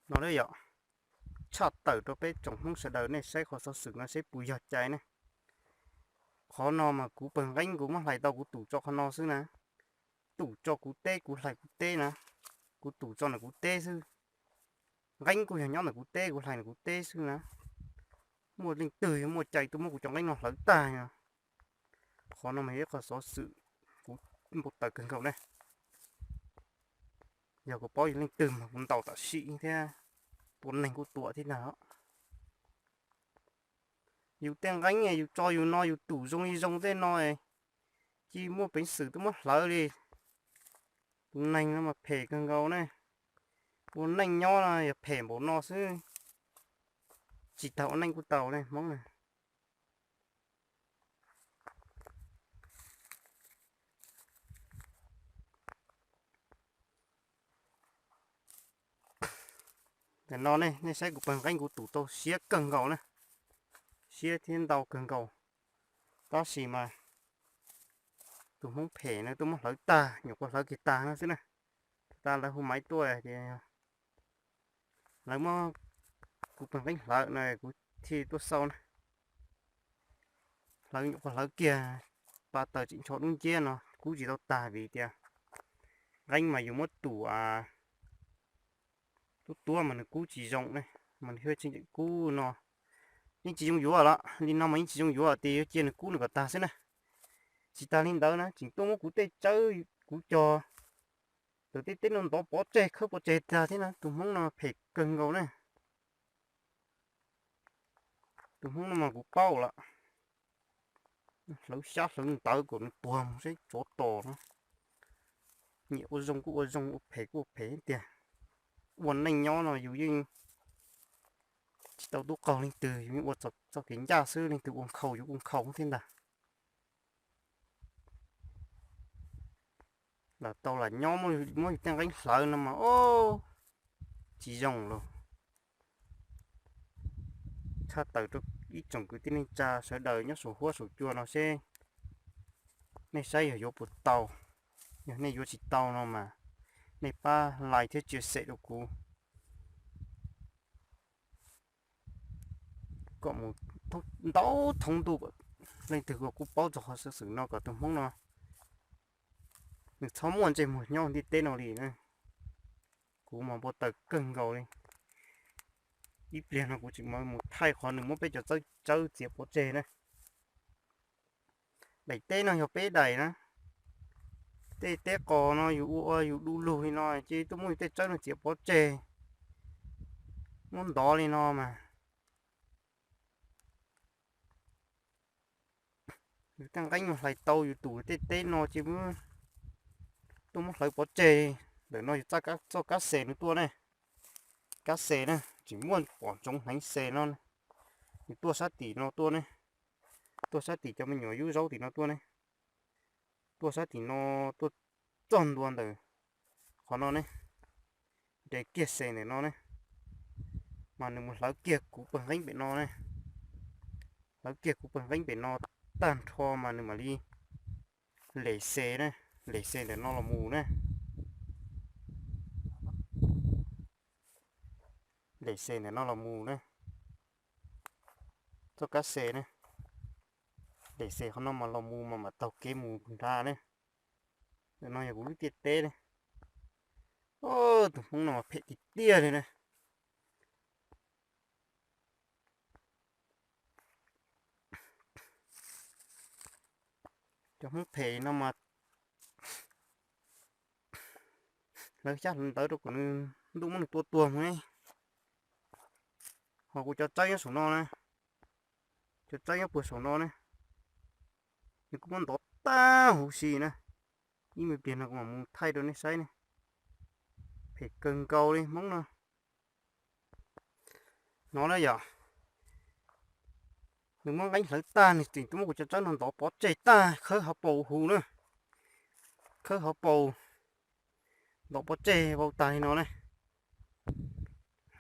No yog tshaj tawm rau peb tsoom Hmoob sawv daws nej saib qhov xov xwm no seb puas yog cai ne. Qhov no mas kuv pawg nqeeb kuv muab hlais tau kuv tum tso qhov no xwb na. Tum tso kuv teb kuv hlais kuv teb na. Kuv tum tso ntawm kuv teb xwb. Nqeeb kuj yog nyob ntawm kuv teb kuv hlais ntawm kuv teb xwb na. Muaj leej twg yog muaj cai tuaj muab kuv cov nqeeb no hlawv tag. Qhov no mas yog ib qho xov xwm kuv npau taws kawg nkaus ne. Yog kuv paub yog leej twg mas kuv ntaus tam sim thiab, tua neeg kuj tua thiab ntag. Yus tej nqeeb yus tso yus no yus tum zoo li zoo tej no, cia muaj peev xwm tuaj muab hlawv li. Tus neeg no mas phem kawg nkaus ne. Ua neej nyob no yog phem npaum no xwb, tsis tau ua neej kuj tau ne Hmoob na. Tam no ne nej saib kuv pawg nqeeb kuv tus tau siab kawg nkaus na, siab thiab ntau kawg nkaus. Tab sis mas tus Hmoob phem no tuaj muab hlawv tag, nyuam qhuav hlawv kiag tag no xwb na. Tas lawv hu maiv tuaj tias lawv muab kuv pawg nqeeb hlawv no kuv thiaj tuaj xauj na. Hlawv nyuam qhuav hlawv kiag, pa taws tseem ncho dub nciab no kub tsis tau tag vim tias nqeeb mas yus muab tum tuab tuab mas nws kub tsis zoo ne, mas nws thiaj tseem kub no. Yeej tsis zoo yuav lawm, li no mas yeej tsis zoo yuav tias yuav cia nws kub nws kom tag xwb na. Tsis tas li ntawd na tseem tuaj muab kuv tej tsawb kuv cog ntawm tej teb no ntov pov tseg khawb pov tseg tag thiab na. Tus Hmoob no phem kawg nkaus ne. Tus Hmoob no mas kuv paub lawm, hlawv xyab hlawv ntawv kom nws tuag mus seb tsov tos no. Nyiam ua zoo kuj ua zoo, ua phem kuj ua phem tiag. Ua neej nyob no yus yeej tsis tau tub qaug leej twg, yus yeej ua txoj kev ncaj xwb, leej twg ua nkhaus yus kuj nkhaus thiab ntag. Lam tau lam nyob muab yus tej nqeeb hlawv no mas tsis zoo lawm. Tshaj tawm rau ib tsoom kwv tij neej tsa sawv daws nyob saum huab saum cua no seb nej saib yog yuav puas tau. Yog nej yuav tsis tau no mas nej pab like thiab share rau kuv kom mus ntau thoob ntuj, leej twg kuj paub txog qhov xov xwm no kom tus Hmoob no nws txhob muaj ntsej muag nyob ntiaj teb no li na. Kuv mas npau taws kawg nkaus li. Ib pliag no kuv tseem mus thaij qhov nws muab peb cov tsawb txiav pov tseg na. Daim teb no yog peb daim na. Tej teb qos no yus ua ua yus du lug li no ces tuaj muab yus tej tsawb no txiav pov tseg, muab ntov li no mas. Yus tej nqeeb no hlais tau yus tus tej teb no ces tuaj muab hlawv pov tseg. Ntawm no yus txoj kab xes nws tuaj ne, kab xes na, tseem muaj pom ntsoov hneev xes no. Nws tuaj sab tim no tuaj ne, tuaj sab tim cov me nyuam yub zaub tim no tuaj ne, tuaj sab tim no, tuaj txog ntua ntawm qhov no ne, nres kiag xes ntawm no ne, mas nws mus hlawv kiag kuv pawg nqeeb pem no ne, hlawv kiag kuv pawg nqeeb pem no tag nrho mas nws mam li lem xes na, lem xes ntawm no los mus na, lem xes ntawm no los mus na, txoj kab xes na, lem xes qhov no mas los mus mas mam taug kev mus nrad ne. Ntawm no yog kuv lub tiaj teb ne. Tus Hmoob no mas phem tiag tiag li na. Cov Hmoob phem no mas hlawv xyab hlawv ntawv rau kom nws ntuj muab nws tua tuag mus ne. Ho kuv cov tsawb nyob saum no na, cov tsawb nyob puag saum no ne, nws kuj muab ntov tag huv si na. Ib me pliag no kuv mam mus thaij rau nej saib ne. Phem kawg nkaus li Hmoob no. No na yom, nws muab nqeeb hlawv tag nws tseem tuaj muab kuv cov tsawb no ntov pov tseg tag khawb hauv paus huv na. Khawb hauv paus ntov pov tseg vau tag li no ne.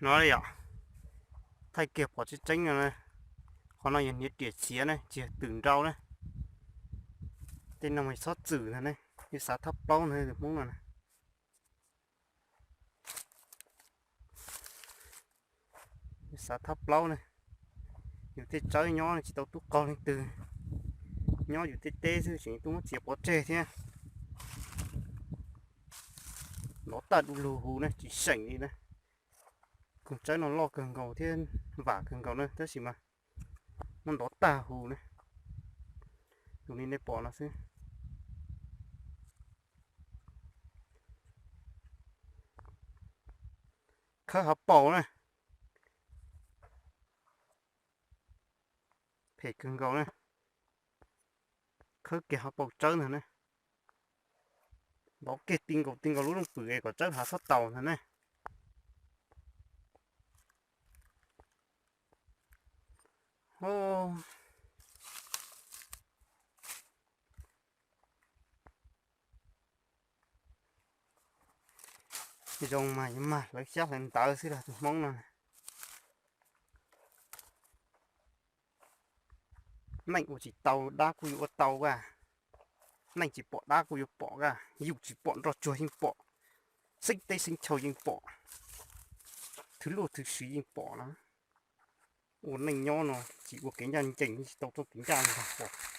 No yom, thaij kiag pom tseeb tseeb no. Qhov no yog hniav riam txiav ne, tsis yog twm nrau na. Tej no mas txhob txwm ntag ne, yus xav thab plaub ntag tus Hmoob no na. Xav thab plaub ne, yus tej tsawb nyob tsis tau tub qaug leej twg, nyob yus tej teb xwb tseem tuaj muab txiav pov tseg thiab. Ntov tag du lug huv na, tsis seem li na. Koog tsawb no loj kawg nkaus thiab vam kawg nkaus na, tab sis mas muab ntov tag huv na. Tus li nej pom no xwb. Khawb hav paus na, phem kawg nkaus na. Khawb kiag hav paus tsawb ntag na. Ntov kiag ti nkaus ti nkaus lub rooj pwm es kom tsawb hav txhob taus ntag na. Zoo mas yuav mag hlawv xyab hlawv ntawv xwb los tus Hmoob no. Neej ua tsis tau dab kuj yuav ua tau a. Neej tsis pom dab kuj yuav pom a. Yus tsis pom nroj tsuag yeej pom, xeeb teb xeeb chaw yeej pom, thwv luaj thwv siv yeej pom na. Ua neej nyob no tsis ua kev ncaj ncees tsis tau txoj kev ncaj ncees.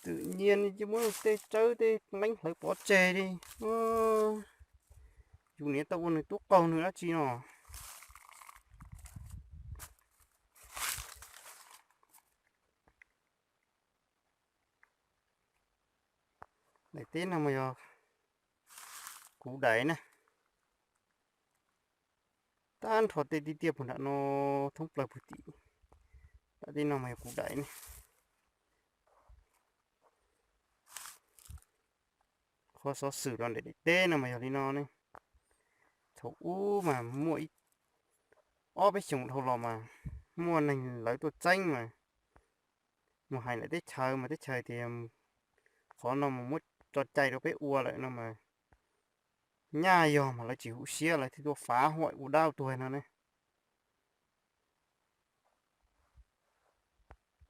Twm nyias cia muab tej tsawb tej neeb hlawv pov tseg li. Yus niam tau ua nws tub qaug nws dab tsi no. Daim teb no mas yog kuv daim na. Tag nrho tej tiaj tiaj puag nram no thoob plaws puag tim. Daim teb no mas yog kuv daim ne. Qhov xov xwm los ntawm daim teb no mas yog li no ne. Thaum ub mas muaj ib ob peb xyoos dhau los mas muaj neeg lawv tuaj txeeb mas mus hais ntawm teb chaws mas teb chaws tias qhov no mus muab tso cai rau peb ua lawm no mas nyaj yog mas lawv tsis hum siab lawv thiaj tuaj fav huam ua dab tuag no ne.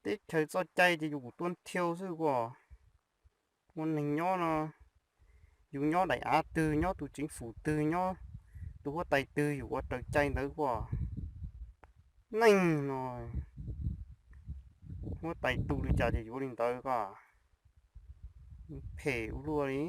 Teb chaws txoj cai ces yus kuj tuaj thiau xwb kuj. Ua neeg nyob no, yus nyob daim av twg nyob tus tseev fum twg nyob tus huab tais twg yus ua raws cai ntawd kuj. Neeg no huab tais tu li cas ces yuav li ntawd ko. Phem ua luaj li.